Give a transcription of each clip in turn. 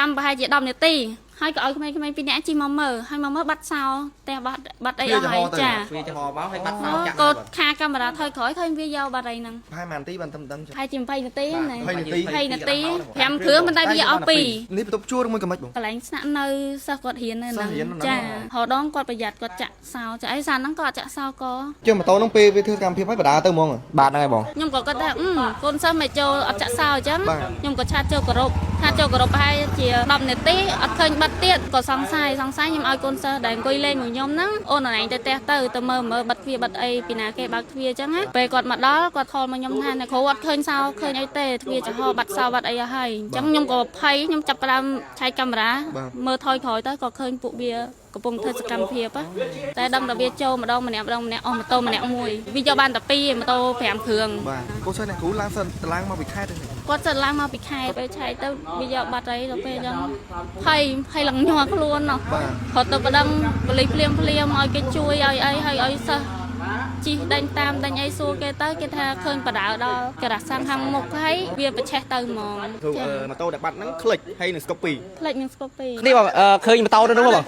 ចាំប្រហែលជា10នាទីហើយក៏ឲ្យក្មេងៗពីរនាក់ជិះមកមើលហើយមកមើលបាត់សោផ្ទះបាត់បាត់អីអស់ហើយចា វាចំហមកហើយបាត់សោចាក់ ក៏ខាកាមេរ៉ាថយក្រោយឃើញវាយកបាត់អីហ្នឹង ប្រហែលមួយនាទីបានតែមិនដឹង ប្រហែលជា20នាទីហ្នឹង 20នាទី 20នាទី5គ្រឿងប៉ុន្តែវាអស់ពីរ នេះបន្ទប់ជួលឬមួយក៏មិនបង កន្លែងស្នាក់នៅសិស្សគាត់រៀននៅហ្នឹង សិស្សរៀននៅហ្នឹង ចារដងគាត់ប្រយ័ត្នគាត់ចាក់សោចាអីសានហ្នឹងគាត់ចាក់សោក ជិះម៉ូតូហ្នឹងពេលវាធ្វើសកម្មភាពហើយបដាទៅហ្មង បាទហ្នឹងហើយបង ខ្ញុំក៏គាត់ថាអឺកូនសិស្សមិនចូលអត់ចាក់សោអញ្ចឹង បាទ ខ្ញុំក៏ឆាតចូលគោរពឆាតចូលគោរពប្រហែលជា10នាទីអត់ឃើញបាត់ទៀតក៏សង្ស័យសង្ស័យខ្ញុំឲ្យកូនសិស្សដែលអង្គុយលេងមួយខ្ញុំហ្នឹងអូនឯងទៅផ្ទះទៅទៅមើលមើលបិទទ្វារបិទអីពីណាគេបើកទ្វារអញ្ចឹងណាពេលគាត់មកដល់គាត់ខលមកខ្ញុំថាអ្នកគ្រូអត់ឃើញសោឃើញអីទេទ្វារចំហបាត់សោបាត់អីអស់ហើយអញ្ចឹងខ្ញុំក៏ភ័យខ្ញុំចាប់ផ្ដើមឆែកកាមេរ៉ា បាទ មើលថយក្រោយទៅក៏ឃើញពួកវាកំពុងធ្វើសកម្មភាពហ៎តែដឹងតែវាចូលម្ដងម្នាក់ម្ដងម្នាក់អស់ម៉ូតូម្នាក់មួយវាយកបានតែពីរឯងម៉ូតូ5គ្រឿង បាទកូនសិស្សអ្នកគ្រូឡើងសិនតឡើងមកពីខេត្តទេ គាត់សិតឡើងមកពីខេត្តពេលឆែកទៅវាយកបាត់អីដល់ពេលអញ្ចឹងភ័យភ័យឡើងញ័រខ្លួនណោះ បាទ គាត់ទៅប្តឹងបលិសភ្លាមភ្លាមឲ្យគេជួយឲ្យអីហើយឲ្យសិស្សជីកដេញតាមដេញអីសួរគេទៅគេថាឃើញបដើដល់ក្រាស់សាំងខាងមុខហើយវាប្រឆេះទៅហ្មង គឺម៉ូតូដែលបាត់ហ្នឹងคลิกហើយនឹងស្កូពី ផ្លេចនឹងស្កូពី នេះបងអឺឃើញម៉ូតូនៅនោះបង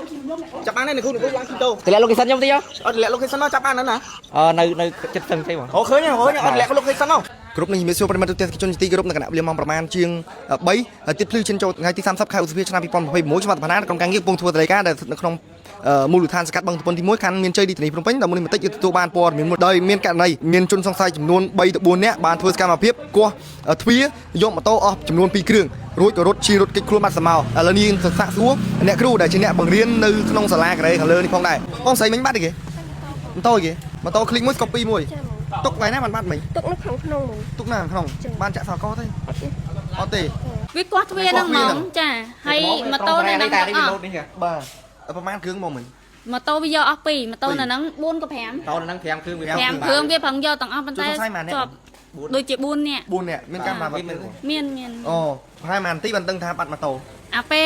ចាប់បានហើយអ្នកគ្រូអ្នកគ្រូឡើងទីតូ តម្លាក់ location ខ្ញុំតិច អត់តម្លាក់ location មកចាប់បានហ្នឹងណា អឺនៅនៅចិត្តស្ទឹងទេបង អូឃើញហើយឃើញអត់តម្លាក់ location មក គ្រប់នេះជំរាបសួរប្រិយមិត្តទូទាំងជនជាទីគោរពនៅគណៈវេលាម៉ោងប្រមាណជាង3ហើយទៀតភ្លឺឈានចូលថ្ងៃទី30ខែឧសភាឆ្នាំ2026ខ្ញុំបាទផាណាក្រុមការងារកំពុងធ្វើតលេការដែលស្ថិតនៅក្នុងមូលដ្ឋានសង្កាត់បឹងទពនទី1ខណ្ឌមានជ័យទីធានីភ្នំពេញដល់មុននេះបន្តិចគឺទទួលបានព័ត៌មានមួយដោយមានករណីមានជនសង្ស័យចំនួន3ទៅ4នាក់បានធ្វើសកម្មភាពគាស់ទ្វារយកម៉ូតូអស់ចំនួន2គ្រឿងរួចក៏រត់ជិះរត់គេចខ្លួនបាត់សមោឥឡូវនេះយើងសាកសួរអ្នកគ្រូដែលជាអ្នកបង្រៀននៅក្នុងសាលាការ៉េខាងលើនេះផងដែរបងស្រីមិញបាត់ទេគេម៉ូតូគេម៉ូតូคลิกមួយស្កូពីមួយទុកកន្លែងណាបានបាត់មិញ ទុកនៅខាងក្នុងហ្មង ទុកណាក្នុងបានចាក់សោកទេអត់ទេ វាគាស់ទ្វារហ្នឹងហ្មងចាហើយម៉ូតូនៅហ្នឹង តែ ទាំងអស់ នេះវាលោតនេះ បាទប្រហែលគ្រឿងមកមិញ ម៉ូតូវាយកអស់ពីរម៉ូតូនៅហ្នឹង4ក៏5 តោហ្នឹង5គ្រឿងវា 5គ្រឿងវាប្រឹងយកទាំងអស់ប៉ុន្តែ ជនសង្ស័យប៉ុន្មាននាក់ ជាប់ដូចជា4នាក់ 4នាក់មានកាមេរ៉ាបាត់ទេ មានមាន អូប្រហែលមួយនាទីបានដឹងថាបាត់ម៉ូតូ អាពេ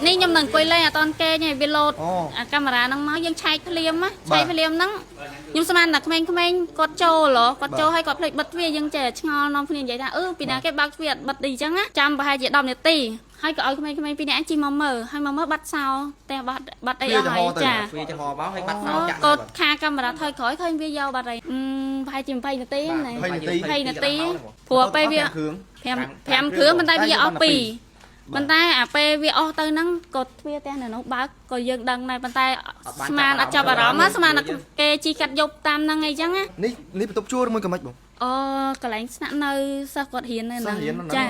លនេះខ្ញុំនឹងអង្គុយលេងអត់តន់គេងឯងវាលោត អូ អាកាមេរ៉ាហ្នឹងមកយើងឆែកភ្លាមណា បាទ ឆែកភ្លាមហ្នឹងខ្ញុំស្មានតែក្មេងៗគាត់ចូលហ៎គាត់ចូលហើយគាត់ភ្លេចបិទទ្វារយើងចេះឆ្ងល់នាំគ្នានិយាយថាអឺពីណាគេបើកទ្វារអត់បិទអីចឹងណាចាំប្រហែលជា10នាទីហើយក៏ឲ្យក្មេងៗពីរនាក់ជិះមកមើលហើយមកមើលបាត់សោផ្ទះបាត់បាត់អីអស់ហើយចា វាចំហមកហើយបាត់សោចាក់ ក៏ខាកាមេរ៉ាថយក្រោយឃើញវាយកបាត់ហើយអឺប្រហែលជា20នាទីហ្នឹង 20នាទី 20នាទីព្រោះពេលវា គ្រឿង 5 5គ្រឿងប៉ុន្តែវាអស់ពីរប៉ុន្តែអាពេលវាអស់ទៅហ្នឹងក៏ទ្វារផ្ទះនៅនោះបើកក៏យើងដឹងដែរប៉ុន្តែស្មានអត់ចាប់អារម្មណ៍ណាស្មានតែគេជីកាត់យប់តាមហ្នឹងអីចឹងណា នេះនេះបន្ទប់ជួលឬមួយក៏មិនបង អូកន្លែងស្នាក់នៅសិស្សគាត់រៀននៅ សិ ហ្នឹង ស្សរៀននៅហ្នឹង ចា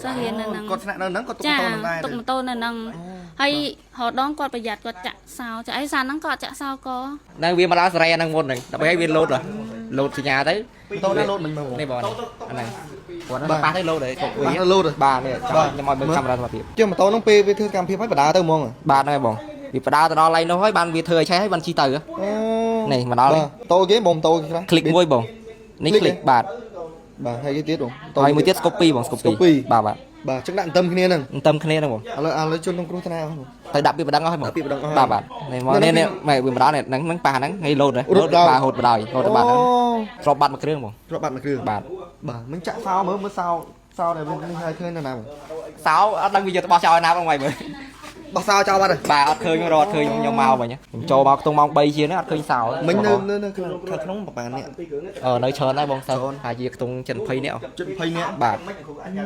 សិស្សរៀននៅហ្នឹង គាត់ស្នាក់នៅហ្នឹងគាត់ទុក ចា ម៉ូតូហ្នឹងដែរ ទុកម៉ូតូនៅហ្នឹងហើយរដងគាត់ប្រយ័ត្នគាត់ចាក់សោចាអីសានហ្នឹងគាត់ចាក់សោក ហ្នឹងវាមកដល់សេរីអាហ្នឹងមុនហ្នឹងដល់ពេលឲ្យវាលោតលោតសញ្ញាទៅ ម៉ូតូណាលោតមិញមើលបង នេះបងអាហ្នឹងគាត់ហ្នឹងប៉ះទៅលោតហើយគ្រប់វា ប៉ះទៅលោតហ៎ បាទនេះចាំខ្ញុំឲ្យមើលកាមេរ៉ាសុវត្ថិភាព ជិះម៉ូតូហ្នឹងពេលវាធ្វើសកម្មភាពហើយបដាទៅហ្មង បាទហ្នឹងហើយបងវាបដើទៅដល់ឡៃនោះហើយបានវាធ្វើឲ្យឆេះហើយបានជិះទៅ អូ នេះមកដល់ បាទម៉ូតូគេបងម៉ូតូគេខ្លះ คลิกមួយបងនេះคลิกបាទ បាទហើយគេទៀតបងម៉ូតូ ហើយមួយទៀតស្កូពីបងស្កូ ស្កូពី ពីបាទបាទ បាទចឹងដាក់អន្ទឹមគ្នាហ្នឹង អន្ទឹមគ្នាហ្នឹងបង ឥឡូវឥឡូវជនក្នុងគ្រោះថ្នាក់អស់បង ទៅដាក់ពីបណ្ដឹងអស់ហើយបង ដាក់ពាក្យបណ្ដឹងអស់ហើយ បាទបាទនេះមកនេះនេះម៉ែវាមកដល់នេះហ្នឹងហ្នឹងប៉ះហ្នឹងហើយលោត រត់ដល់ បាទហូតបដ ாய் ហូតទៅបាត់ហ្នឹង អូ ទ្របបាត់មួយគ្រឿងបង ទ្របបាត់មួយគ្រឿង បាទ បាទមិញចាក់សោមើលមើលសោសោដែលវានេះហើយឃើញនៅណាបង សោអត់ដឹងវាយកទៅបោះចោលណាបងម៉េចមើល បោះសោចោលបាត់ហើយ បាទអត់ឃើញរត់ឃើញខ្ញុំមកវិញខ្ញុំចូលមកខ្ទង់ម៉ោង3ជាងហ្នឹងអត់ឃើញសោ មិញនៅនៅនៅក្នុងខាងក្នុងប្រហែលនាក់ អឺនៅច្រើនដែរបងសិស្សហើយជាខ្ទង់ចិន20នាក់ ជិត20នាក់ បាទ អញ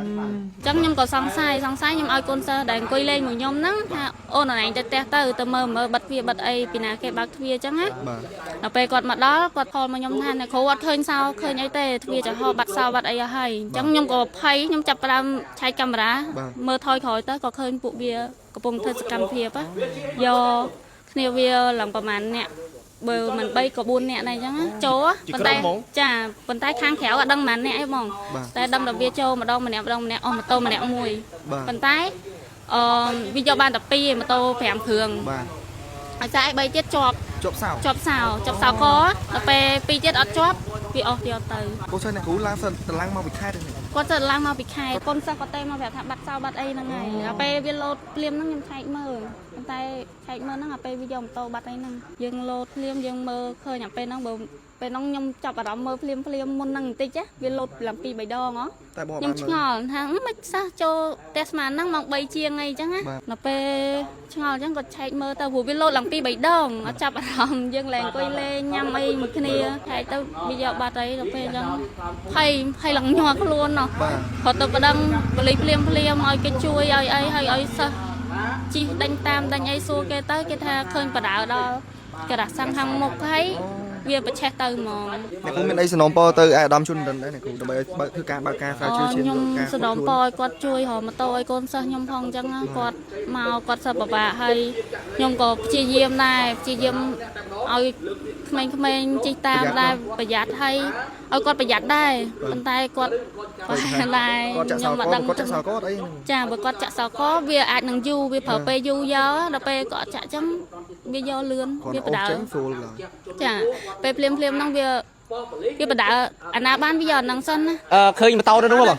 ្ចឹងខ្ញុំក៏សង្ស័យសង្ស័យខ្ញុំឲ្យកូនសិស្សដែលអង្គុយលេងមួយខ្ញុំហ្នឹងថាអូនឯងទៅផ្ទះទៅទៅមើលមើលបិទទ្វារបិទអីពីណាគេបើកទ្វារអញ្ចឹងណា បាទ ដល់ពេលគាត់មកដល់គាត់ខលមកខ្ញុំថាអ្នកគ្រូអត់ឃើញសោឃើញអីទេទ្វារចំហបាត់សោបាត់អីអស់ហើយអញ្ចឹងខ្ញុំក៏ភ័យខ្ញុំចាប់ផ្ដើមឆែកកាមេរ៉ាមើលថយក្រោយទៅក៏ឃើញពួកវាកំពុងធ្វើសកម្មភាពហ៎យកគ្នាវាឡើងប្រហែលអ្នកបើមិន3ក៏4នាក់ដែរអញ្ចឹងណាចូលប៉ុន្តែចាប៉ុន្តែខាងក្រៅអត់ដឹងប៉ុន្មានអ្នកឯងបងតែដឹងតែវាចូលម្ដងម្នាក់ម្ដងម្នាក់អស់ម៉ូតូម្នាក់មួយ បាទ ប៉ុន្តែអឺវាយកបានតែ2ឯងម៉ូតូ5គ្រឿង បាទ ហើយចាឯ3ទៀតជាប់ ជាប់សោ ជាប់សោជាប់សោកដល់ពេល2ទៀតអត់ជាប់វាអស់យកទៅ កូនសិស្សអ្នកគ្រូឡើងសិនតឡើងមកពីខេត្តទេ គាត់ទៅឡើងមកពីខេត្តកូនសិស្សគាត់ទេមកប្រាប់ថាបាត់សោបាត់អីហ្នឹងហើយដល់ពេលវាលោតភ្លាមហ្នឹងខ្ញុំឆែកមើលប៉ុន្តែឆែកមើលហ្នឹងដល់ពេលវាយកម៉ូតូបាត់អីហ្នឹងយើងលោតភ្លាមយើងមើលឃើញដល់ពេលហ្នឹងបើ ពេលហ្នឹងខ្ញុំចាប់អារម្មណ៍មើលភ្លាមភ្លាមមុនហ្នឹងបន្តិចណាវាលោតឡើងពីរបីដងហ៎ តែបងអត់ ខ្ញុំ បានមើល ឆ្ងល់ថាមិនសោះចូលផ្ទះស្មានហ្នឹងម៉ោង3ជាងអីចឹងណា បាទ ដល់ពេលឆ្ងល់ចឹងក៏ឆែកមើលទៅព្រោះវាលោតឡើងពីរបីដងអត់ចាប់អារម្មណ៍យើងឡើងអង្គុយលេងញ៉ាំអីមួយគ្នាឆែកទៅវាយកបាត់អីដល់ពេលចឹងភ័យភ័យឡើងញ័រខ្លួនណោះ បាទ គាត់ទៅប្តឹងបលិភ្លាមភ្លាមឲ្យគេជួយឲ្យអីហើយឲ្យសិស្សជីដេញតាមដេញអីសួរគេទៅគេថាឃើញបដើដល់ក្រាស់សាំងខាងមុខហើយវាប្រឆេះទៅហ្មង អ្នកគ្រូមានអីសំណូមពរទៅអាដាមជូនរិនដែរអ្នកគ្រូដើម្បីឲ្យបើកធ្វើការបើកការស្រាវជ្រាវឈាន ខ្ញុំ ទៅការ សនំពរឲ្យគាត់ជួយរកម៉ូតូឲ្យកូនសិស្សខ្ញុំផងអញ្ចឹងណាគាត់មកគាត់សិស្សពិបាកហើយខ្ញុំក៏ព្យាយាមដែរព្យាយាមឲ្យក្មេងៗជិះតាមដែរប្រយ័ត្នហើយឲ្យគាត់ប្រយ័ត្នដែរប៉ុន្តែគាត់ប្រហែលដែរ គាត់ចាក់សោក មិនដឹង គាត់ចាក់សោកអត់អីហ្នឹង ចាបើគាត់ចាក់សោកវាអាចនឹងយូរវាប្រើពេលយូរយកដល់ពេលគាត់ចាក់អញ្ចឹងវាយកលឿន គាត់ វាបដើ អូសចេញស្រួលឡើយ ចាពេលភ្លាមភ្លាមហ្នឹងវាវាបដើអាណាបានវាយកអាហ្នឹងសិនណា អឺឃើញម៉ូតូនៅនោះបង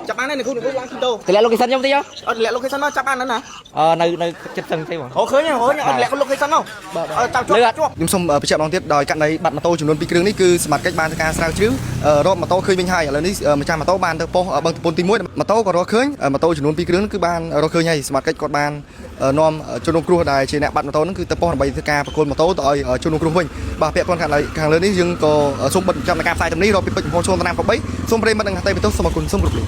ចាប់បានហើយអ្នកគ្រូអ្នកគ្រូឡើងគីតូ តម្លាក់ location ខ្ញុំតិចហ៎ អត់លាក់ location មកចាប់បានហ្នឹងណា អឺនៅនៅចិត្តសឹងទេបង អូឃើញហើយឃើញអត់លាក់ location មកអត់ចាប់ជាប់ជាប់ ខ្ញុំសូមបញ្ជាក់ម្ដងទៀតដោយករណីបាត់ម៉ូតូចំនួន2គ្រឿងនេះគឺសមត្ថកិច្ចបានធ្វើការស្រាវជ្រាវរកម៉ូតូឃើញវិញហើយឥឡូវនេះម្ចាស់ម៉ូតូបានទៅប៉ុស្តិ៍បឹងទពុនទី1ម៉ូតូក៏រកឃើញម៉ូតូចំនួន2គ្រឿងគឺបានរកឃើញហើយសមត្ថកិច្ចគាត់បាននាំជនរងគ្រោះដែលជាអ្នកបាត់ម៉ូតូហ្នឹងគឺទៅប៉ុស្តិ៍ដើម្បីធ្វើការប្រគល់ម៉ូតូទៅឲ្យជនរងគ្រោះវិញបាទពាក់ព័ន្ធខាងលើខាងលើនេះយើងក៏សូមបិទបញ្ចប់នៃការផ្សាយទំនេះរកពីពេជ្រមហោឈុនតារាម8សូមប្រិយមិត្តនិងអតិថិជនសូមអរគុណសូមគោរពលា។